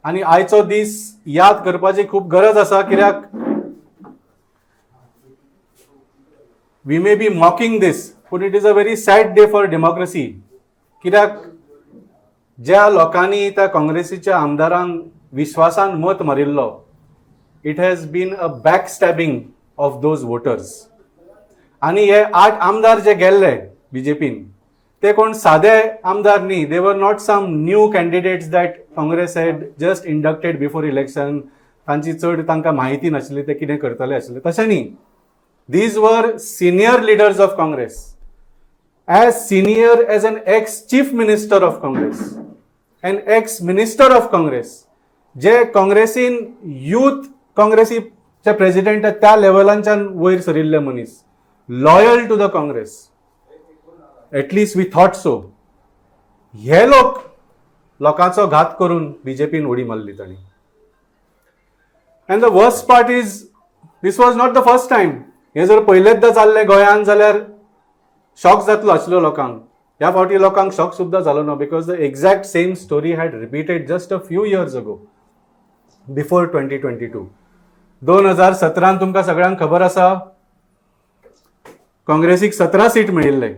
आनी आयचो दीस याद करपाची खूब गरज आसा, कित्याक we may be mocking this, पूण it is a very sad day for democracy. कित्याक ज्या लोकांनी त्या काँग्रेसीच्या आमदारांक विश्वासान मत मारिल्लो, it has been a back stabbing of those voters. आनी हे 8 आमदार जे गेल्ले बीजेपीन, ते कोण सादे आमदार न्ही. They were not some new candidates that Congress had just inducted before election. तांची चड तांकां म्हायती नाशिल्ली, ते कितें करतले आशिल्ले, तशें न्ही. These were senior leaders of Congress, as senior as an ex chief minister of Congress, an ex minister of Congress, जे काँग्रेसीन यूथ काँग्रेसीचे प्रेसिडेंट त्या लेवलांच्यान वयर सरिल्ले मनीस, loyal to the Congress, at least we thought so. हे लोक लोकांचो घात करून बीजेपीन उडी मारली तांणी. And the worst part is, this was not the first time. हे जर पयलेंचदा जाल्लें गोंयांत जाल्यार शॉक जातलो आशिल्लो लोकांक. ह्या फावटी लोकांक शॉक सुद्दां जालो ना, because the exact same story had repeated just a few years ago, before 2022. 2017न तुमकां सगळ्यांक खबर आसा, काँग्रेसीक 17 सीट मेळिल्ले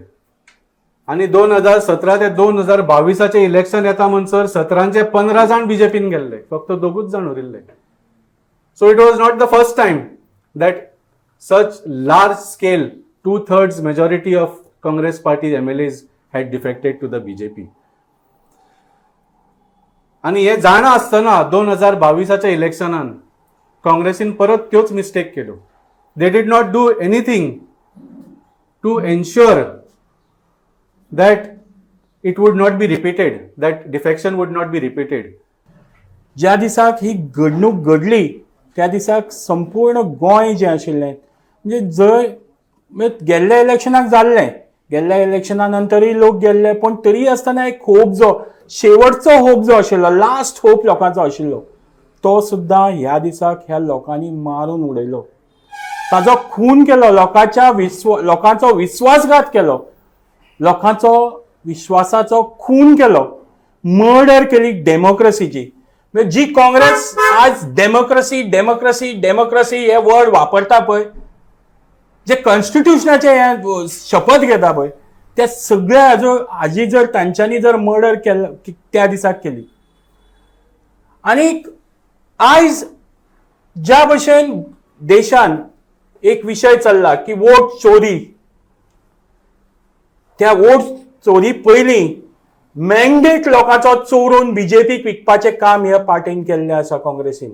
आनी 2017 ते 2022आचें इलेक्शन येता म्हणसर 17चे 15 जाण बीजेपीन गेल्ले, फक्त दोगूच जाण उरिल्ले. So it was not the first time that such large scale, two thirds majority of Congress party MLAs had defected to the BJP. आनी हे जाणा आसतना 2022आच्या इलेक्शनान काँग्रेसीन परत त्योच मिस्टेक केल्यो. They did not do anything to ensure that it would not be repeated, that defection would not be repeated. ज्या दिसाक ही घडणूक घडली, त्या दिसाक संपूर्ण गोंय जें आशिल्लें, म्हणजे जंय, म्हणजे गेल्ल्या इलेक्शनाक जाल्लें, गेल्ल्या इलेक्शना नंतरूय लोक गेल्ले, पूण तरी आसतना एक होप जो, शेवटचो होप जो आशिल्लो, लास्ट होप लोकांचो आशिल्लो, तो सुद्दां ह्या दिसाक ह्या लोकांनी मारून उडयलो. ताजो खून केलो, लोकांचो विश्वासघात केलो, लोकांचो विश्वासाचो खून केलो, मर्डर केली डेमोक्रेसीची. म्हणजे जी काँग्रेस आज डेमोक्रेसी, डेमोक्रेसी, डेमोक्रेसी हे वर्ड वापरता पळय, जे कॉन्स्टिट्युशनाचे हे शपथ घेता पळय, त्या सगळ्या हाजी जर तांच्यांनी जर मर्डर केलं त्या दिसाक केली. आनी आयज ज्या भशेन देशान एक विशय चल्ला की वोट चोरी, त्या वोट चोरी पयलीं मॅन्डेट लोकांचो चोरून बीजेपीक विकपाचें काम ह्या पार्टीन केल्लें आसा, काँग्रेसीन.